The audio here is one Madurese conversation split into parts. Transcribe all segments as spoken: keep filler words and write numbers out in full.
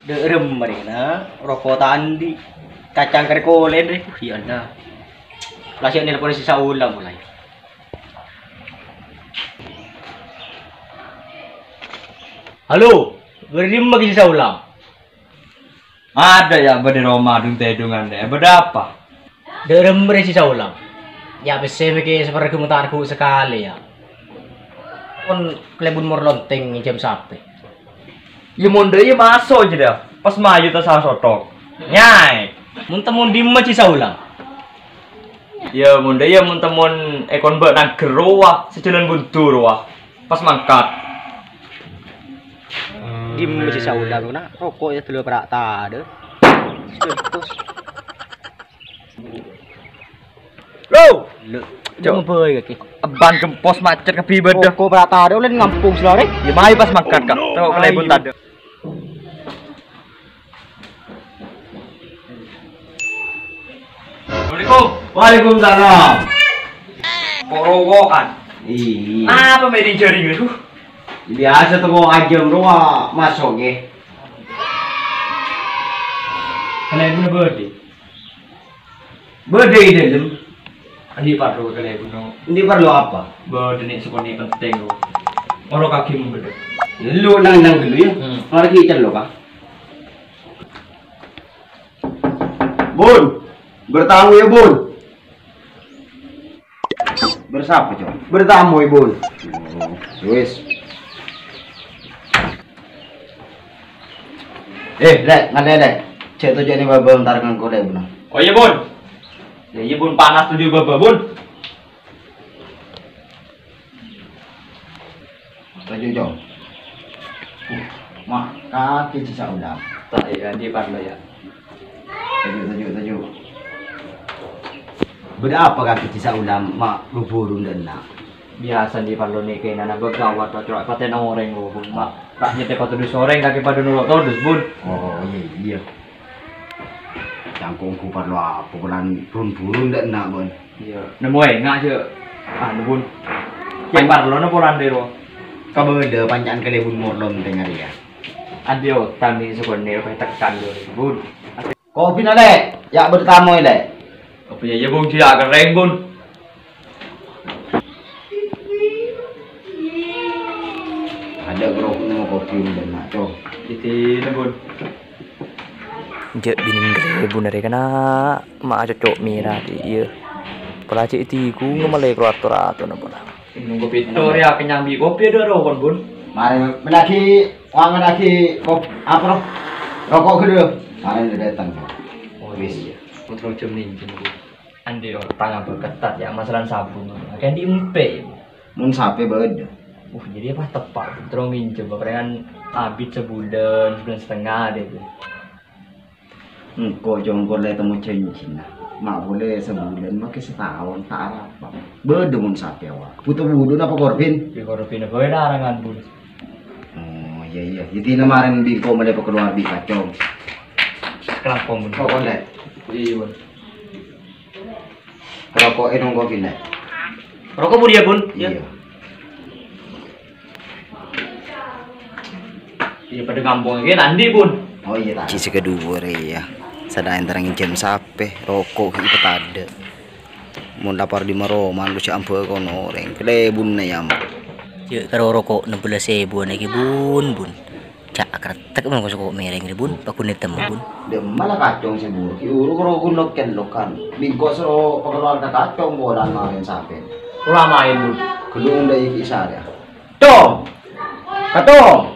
Dâ' remma rè, na', roko' ta' andi'. Cacang karè kolè rè. Ya Allah. La sè nelpon si Saula mulai. Halo, bâdâ dimma ghi' si Saula? Ada ya, bâdâ roma dung-tèdungan deh. Bâdâ apa? Dâ' remma rè si Saula. Ya' pèssè mèkè saparègghâ ta' arghu sakalè ya. Kon kalèbun mor lontèng ngènjhâm sapè. Iyâ mon dâ' iyâ maso' jâ dâ', pas mayu ta' sasotong. Nyai. Mon temmon dimma si Saula? Iyâ mon dâ' iyâ mon temmon è konbâ' nangghâr rowa, sajhâlân bundu rowa. Pas mangkat. Dimma si Saula, na'? Roko' ya dulu para' tadâ'. Lo! Lo, Cok. Cok, bhâi kaki. Ban gempos macet kabbhi bâdâ. Koko prata rè olè ngampong sè la rè. Ya, mayu pas mangkat, Kak. Tengok kalèbun tadâ'. Assalamualaikum. Waalaikumsalam. Kok rokokan? Iya. Apa mè' jaring itu? Biasa teko ajâm rowa maso' ghi. Kalèbun bâdâ. Bâdâ è dâlem. Andi' parlo ka kalèbun, no? Andi' parlo apa? Bâdâ nè' sakonè' penting, no. Ngoro kaghi mon bâdâ. Lu nang-nang dulu, ya. Hmm. Mara ghi' cello, Pak. Bun, bertamu ya, Bun. Bersapa, Cok? Bertamu, ya, Bun. Oh, wis. Eh, Lè', ngalè, Lè'. Cè' tojjhuna bâbâ entar ngangko Lè', Bun. Oh, iyâ, Bun. Iyâ, iyâ, Bun, panas tojjhu bâbâ, Bun. Tojjhu, Cong. Uh, ma', kakè jhi saolla. Ta' andi' parlo, ya. Tojjhu, tojjhu, tojjhu. Bâdâ apa kakè jhi saolla, ma' buru-buru dâ' enna'? Biyasa andi' parlo nèka, nana bâgawat, Cok, patèna orèng, Bun, ma'. Ta' nyètè patodus orèng, kakè padâ noro' todus, Bun. Oh, iyâ, iyâ. Cangkongku parlo apa, polana buru-buru dâ' enna', Bun. Iyâ, nemmo enga' jâ, anu, Bun. Cè' parlona polana rèya. Kabâdâ panca'an kalèbun morlon tènga rèya. Andi' otang nè' sakonè' pas tekan, Bun. Kopina, Lè'. Ya' bertamu, Lè'. Kopi ya, Bun, jhi akerrèng, Bun. Ada bro, mau kopi udah ngaco. Iti, Bun. Jâ' binèna kalèbun arè kana, ma' cocco' mèra dhi' iyâ. Pola cè' dhighung malè kalowar to-ratona pola. Nunggu pitto rèya kenyang bi' kopi dâ' roko', Bun. Marè, mènaghi, wang mènaghi kop-, apa, no? Roko' ghâllu. Marè udah datang. Oh, wis. Iya. Putra jam ninjung, Bun. Andi' otang apa ketat ya, masalah sabun. Akè andi' empè'. Mon sapè bâdâ. Uh, jadi pas teppa', terro minjem, parengan abit sabulân, sabulân setengah deh, Bun. Engko' jhungkur lè temmo jhânjhina. Ma' polè sabulân, makè sataon, ta' arapa. Bâdâ mon sapè, wa. Buto budhu napa korbin? Bi' korbin bhâi larangan, Bun. Oh, iyâ, iyâ. Iyâ, dina marèn bi' engko' malè pakalowar bi' kacong. Kalangkong, Bun. Kok, Bun, Lè'? Iyâ, iyâ, Bun. Roko' è nongko' kènè'. Roko' budi ya, Bun? Iyâ. Iyâ, padâ kampong kènè' andi', Bun. Oh, iyâ, ta'. Jhi sè kaduwâ rèya. Sadhâjâ entar ngènjhâm sapè, roko' ghi' èpatadâ'. Mon lapar dhi' maroman, lu jhâ' ambâ' kono orèng. Kalèbunna ya, Am. Jhâ' karo roko' nem bellâs èbu nèka, Bun, Bun. Jhâ' akrettek mon ko' soko' mèrèng rè, Bun. Paghun ètem, Bun. Dâ' emma la kacong sè buruk. Uru karo ghun lok-kellokan. Bingko soro pakalowar ka kacong bolan marèn sapè. Ulama, Bun. Ghellung dâ' iki sarè. Cong! Kacong!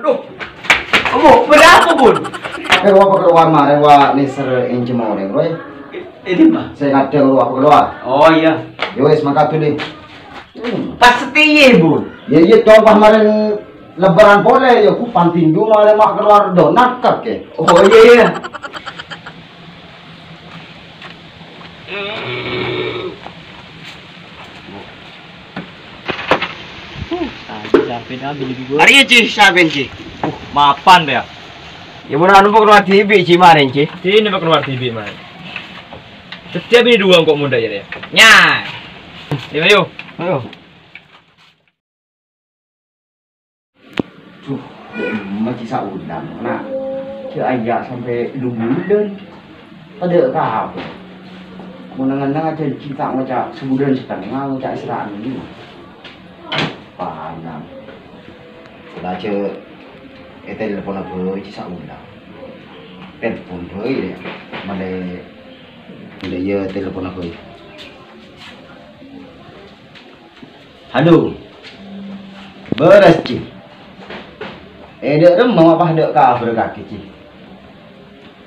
Aduh. Ambo, bâdâ apa, Bun? Apa rowa pakalowar marèn wa nèser ènjhâm orèng, Roy. Ini, Pak. Sè ngadhâng rowa pakalowar. Oh, iyâ. Ya wis, mangkat dhuli. Pas satèya, Bun. Ya, iyâ, Cong, pas marèn Lebaran polè, ya, ku pantinju marèn ma' kalowar donat, kakè. Oh, iyâ, iyâ. Uh, tadi sampai nabi juga. Arèya, Ji, sampèyan, Ji. Uh, mapan ya. Ya, mon anu pakalowar dhibi', Ji, marèn, Ji. Ini pakalowar dhibi', marèn. Setiap ini dua kok munda ya, ya. Nya. Ayo, ayo. Ayo. Duh, Dâ'emma Cè' Saolam, na'. Cè' ajhâk sampè' du bulân. Padâ ka apa? Mon neng-enneng ajhânjhi ta' ngoca' sabulân satengnga, ngoca' èsèra'aghi. Panang. Kaulâ jhâ' ètelponna bhâi Cè' Saolam. Telpon bhâi, yâ. Malè, malè, iyâ, telponna bhâi. Halo. Bârâs, Cè'. È, dâ'remma ma' pas dâ' kabhâr kakè, Cè'?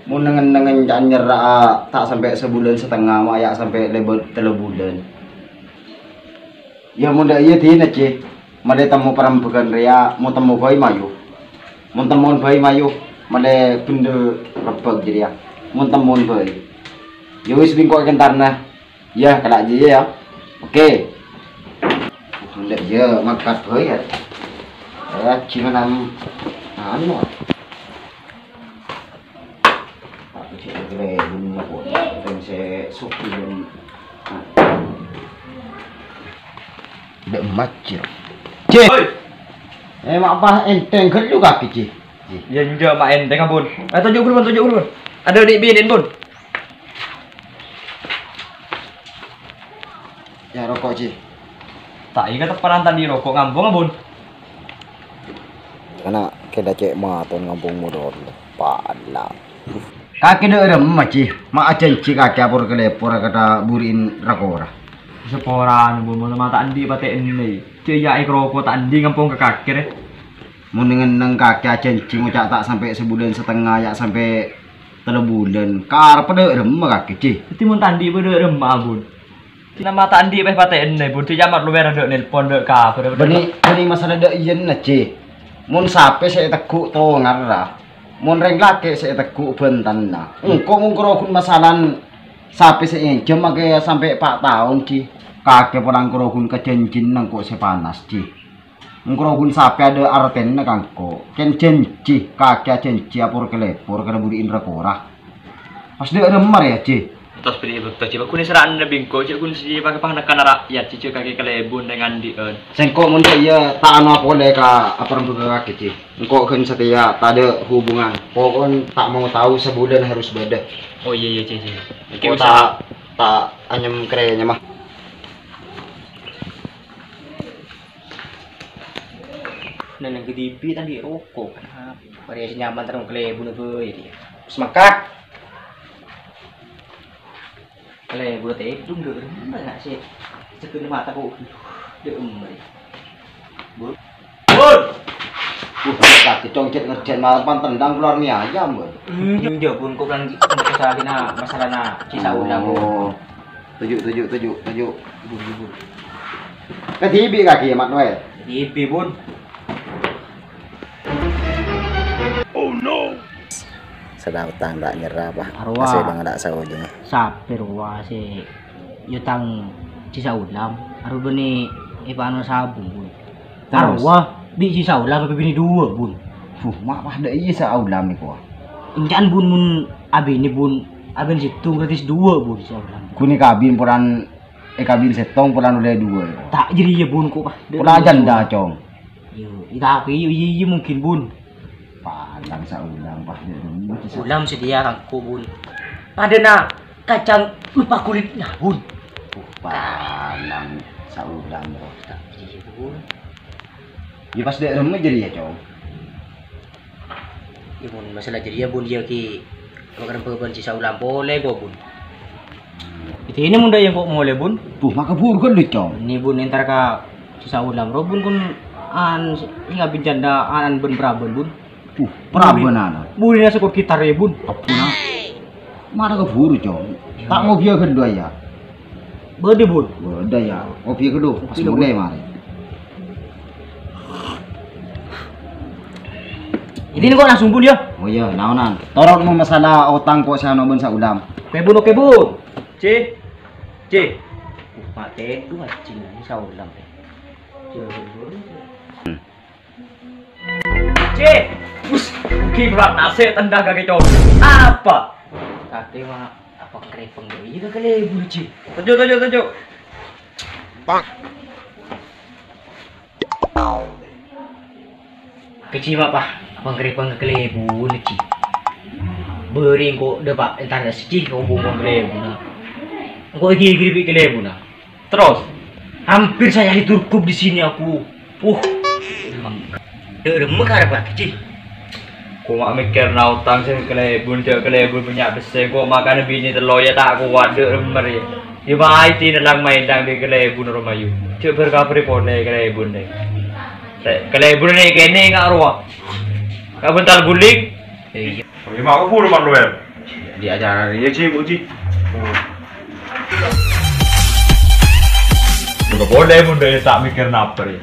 Mon neng-enneng ca' nyerra'a ta' sampè' sabulân satengnga, ma' ajhâk sampè' lèbât tello bulân. Yâ, mon dâ' iyâ dinah, Cè'. Malè temmo parembhâghân rèya, mon temmo bhâi mayu. Mon temmon bhâi mayu, malè bhendher rebbhâk jârèya. Mon temmon bhâi. Yâ wis, bi' engko' èkentarna. Yâ, kala' jiyâ, yâ. Oke. Enḍâ' iyâ, mangkat bhâi, yâ. Yâ, jhâ' nang, anu. Aku cè' kalebbhuna kok, sè sopir. Nḍâ' macet. Cè'. Oi. Eh, ma' pas ènḍhing ghâllu kakè, Cè'. Yâ, enjâ', ma' ènḍhing, Bun. Eh, toju' ghâllu, Bun, toju' ghâllu, Bun. Adâ' ḍi' binèn, Bun. Yâ, roko', Cè'. Ta' iyâ katepparan tandhi roko' ngambung, Bun. Kana' kèla cè' maton ngambung modol. Pala. Kakè dâ' remma, Cè'? Ma' ajhânjhi kakè apor kalèbur ka buri'in ra-kora. Saporana, Bun, mon ma' ta' anḍi' patè ennè. Cè' yâ èkaroko ta' anḍi' ngambung ka kakè, rè. Mon neng-enneng kakè ajhânjhi ngoca' ta' sampè' sabulân satengnga, yâ sampè' tello bulân. Kareppa dâ' remma kakè, Cè'? Dhâddhi mon ta' anḍi' bâ dâ' remma, Bun. Cina ma' ta' anḍi' pè patè ennè, Bun. Cè' ca'na lo wèra dâ' nelpon, dâ' kabhâr. Bânnè, bânnè masalah dâ' iyâ, na, Cè'. Mon sapè sè ètegghu' tongarra, mon rèng lakè' sè ètegghu' bhântanna. Engko' mon karo ghun masalan sapè sè ènjhâm makè sampè' pa' taon, Cè'. Kakè polana karo ghun ka jhânjhina engko' sè panas, Cè'. Mon karo ghun sapè adâ' artèna ka engko'. Kèng jhânjhi, kakè ajhânjhi apor kalèbur ka buri'in ra-kora. Pas dâ' remma rèya, Cè'? Tos bânnè bâkto, Cè'. Ghun èsèra'ana bi' engko', Cè', ghun sè pakapanakanna ra'yat, Cè', kakè kalèbur rèng anḍi'ân. Sèngko' mon dâ' iyâ ta' anoa polè ka aparembhâghâ kakè, Cè'. Engko' ghun satèya tadâ' hubungan. Pokokna ta' mau tao sabulân harus bâdâ. Oh, iyâ, iyâ, Cè', Cè'. Engko' ta', ta' anyem-krènyem, ah. Neng-enneng kadhibi' ta' anḍi' roko'. Marè sè nyaman terro kalèbur bhâi, yâ. Wis mangkat. Kalèbur tèḍung, dâ' remma, na', sè cekke'na mata kok. Dâ' remma, yâ. Bun. Bun! Wah, kakè congcet ngerjain mapan tendang keluar mie ayam, Bun. Enjâ', Bun, kok kan masalana, masalana Cè' Saolam, Bun. Oh. Toju', toju', toju', toju'. Bun, bun, bun. Kadhibi' kakè, Mat, wè. Kadhibi', Bun. Sè dâ' otang ta' nyerra, Pa'. Arowa. Masè bângal ta' saojhâ. Sapè rowa sè èotang Cè' Saolam? Arowa bânnè èpano sabung, Bun. Terros? Arowa, bi' Cè' Saolam èpabinè duwâ', Bun. Huh, ma' pas dâ' iyâ Saolam èko. Enca'na, Bun, mon abinè, Bun, abinè sèttong gratis duwâ', Bun, Saolam. Ghun èkabin polana, èkabin sèttong polana ollè duwâ'. Ta' jârèya, Bun, ko' pas. Polana janda, Cong. Yo, iyâ, iyâ, iyâ, mungkin, Bun. Palang Saolam, pas dâ' remma Cè' Sa-, Saolam sadhâjâ kangko, Bun. Padâna kacang lupa kulitnya, Bun. Uh, palang Saolam, bro. Iyâ, Bun. Iyâ, pas dâ' remma jârèya, Cong. Iyâ, Bun, masalah jârèya, Bun, iyâ, ghi' Apa karembhâ bân Cè' Saolam polè, ko', Bun. Èdinah mon dâ' iyâ engko' molè, Bun. Buh, maka buru ghâllu, Cong. Nè, Bun, entar ka Cè' Saolam ro, Bun, kon an, sè ngabin janda anan bân paraban, Bun. Buh, paraban anan. Burina sokor gitar, yâ, Bun. Abbuna. Mara ka buru, Cong. Ta' ngobiya ghâllu, yâ. Bâdâ, Bun. Bâdâ, yâ. Ngobi ghâllu, pas molè marè. Ini kok langsung, Bun, yâ? Oh, iyâ, naonan. Torot mon masalah otang ko' sè ano bân Saolam. Oke, Bun, oke, Bun. Cè'. Cè'. Matè dhu anjing, Saolam. Cè'. Cè'. Us, ki berat nasib tendang kaki, Cong. Apa? Tadi, Mak. Apa kerepeng dulu? Iya, kali, Bun, Cè'. Tuju, tuju, tuju. Pak. Kèji, Pak, Pak. Pangkèrèpang kalèbun, Ji. Bâri' engko' dâpa' entar sedih ka obung pangkalèbunna. Engko' èghighiri bi' kalèbunna. Terros? Hampir saya diturkup di sini aku. Puh. Dâ' remma karep, Ji. Koma' mèkkèrna otang sè kalèbun, jhâ' kalèbun bânnya' pèssè, koma' makana binè tello' ya ta' kowat, dâ' remma rèya. Ya maè tinellang maèntang bi' kalèbun romayu. Jhâ' bâr-kabâr polè kalèbun, dè. Kalèbun nè' kènè' nga' rowa. Ka' bântal guling. Iyâ. Oh, iyâ, ma' kabur, ma' luwèr. Di acara rèya, Ji, Bu, Ji. Buka polè, Bu, dâ' ta' mèkkèrna apa, rè.